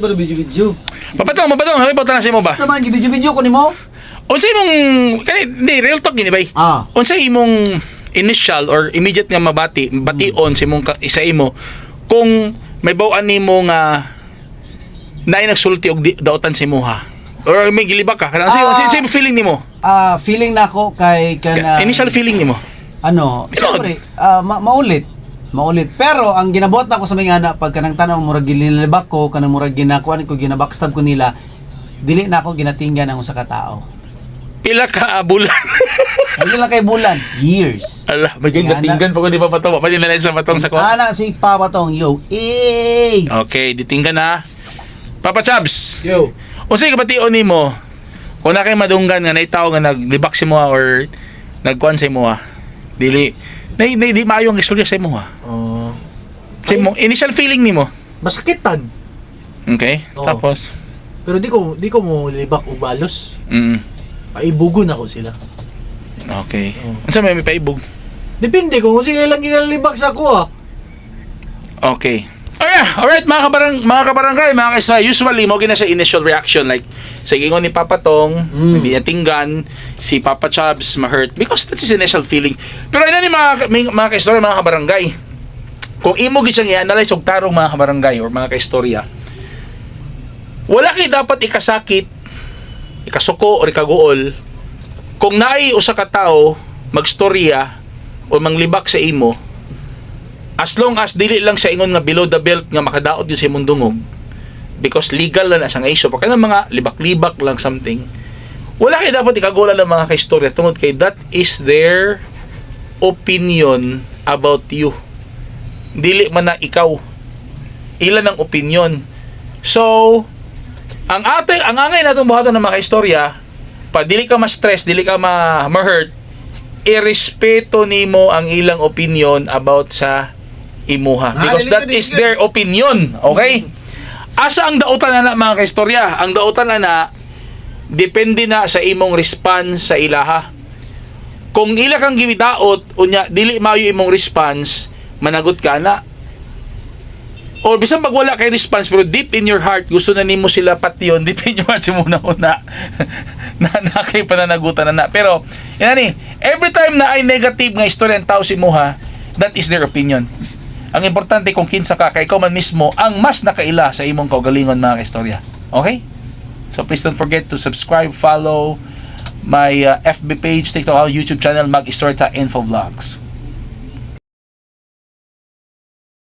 Pero video-video. Papatong, papatong, hay na sa imo ba? Sa man video-video ko nimo? Unsa imong kani di real talk gini bay? Ah. Unsa imong initial or immediate nga mabati, bation sa imong sa imo kung may baw-an nimo nga naay nagsulti og daotan sa imuha? Or may gilibak ka? Kanang unsa imong feeling nimo? Ah, feeling nako kay kana Initial feeling nimo. Ano, Tinuod. siyempre, maulit. Maulit. Pero ang ginabuhat nako sa mga anak pag kanang tanaw murag gilinalibak ko, kanang murag ginakuan ko, ginabackstab ko nila, dili na ako ginatinggan ang usa ka tao. Pila ka bulan? Dili lang kay bulan, years. Ala, may Nga na. tinggan pa ko di pa patong. Pwede na lang sa patong sa ko. Ana si Papa Tong, yo. Eh. Okay, ditinggan na. Papa Chabs. Yo. Unsay kabation nimo? Kung na kay madunggan nga naay tawo nga naglibak sa imo or nagkuan sa imo, dili nay nay di maayo ang istorya sa imo. Oh. Sa imo initial feeling nimo. Masakitan. Okay? Oo. Tapos Pero di ko mo libak og balos. Paibugon ako sila. Okay. Oo. Unsa may paibog? Depende kung sila lang ginalibak sa ako ah. Okay. Alright, mga kabarangay, mga kaisa, usually mo gina siya initial reaction like sa ingon ni Papa Tong, hindi niya tinggan, si Papa Chabs ma-hurt because that's his initial feeling. Pero ina ni mga kaistorya, mga kabarangay, kung imo gid siyang i-analyze og tarong, mga kabarangay or mga kaistorya, wala kay dapat ikasakit, ikasuko or ikaguol kung naay usa ka tawo magstorya o manglibak sa imo, as long as dili lang sa ingon nga below the belt nga makadaot yun sa imong dungog, because legal na na siyang issue. Pagka ng mga libak-libak lang something, wala kay dapat ikagulan ng mga kaistorya tungod kay that is their opinion about you, dili man na ikaw ilan ang opinion. So ang ate ang angay natong buhaton ng mga kaistorya, pa dili ka ma-stress, dili ka ma-hurt, irespeto nimo ang ilang opinion about sa imuha because dili that ka, dili is ka. their opinion, okay? Asa ang dautan na mga kaistorya? Ang dautan na depende na sa imong response sa ilaha. Kung ila kang gidaot unya dili maayo imong response, managot ka na. Or bisan pag wala kay response pero deep in your heart gusto na nimo sila patyon, deep in your heart si muna una na na kay pananagutan na na. Pero inani, every time na ay negative nga istorya ang tao si imuha, that is their opinion. Ang importante kung kinsa ka, kay ikaw man mismo ang mas nakaila sa imong kaugalingon, mga kaistorya. Okay, so please don't forget to subscribe, follow my FB page, TikTok, YouTube channel, Mag Istorya Info Vlogs.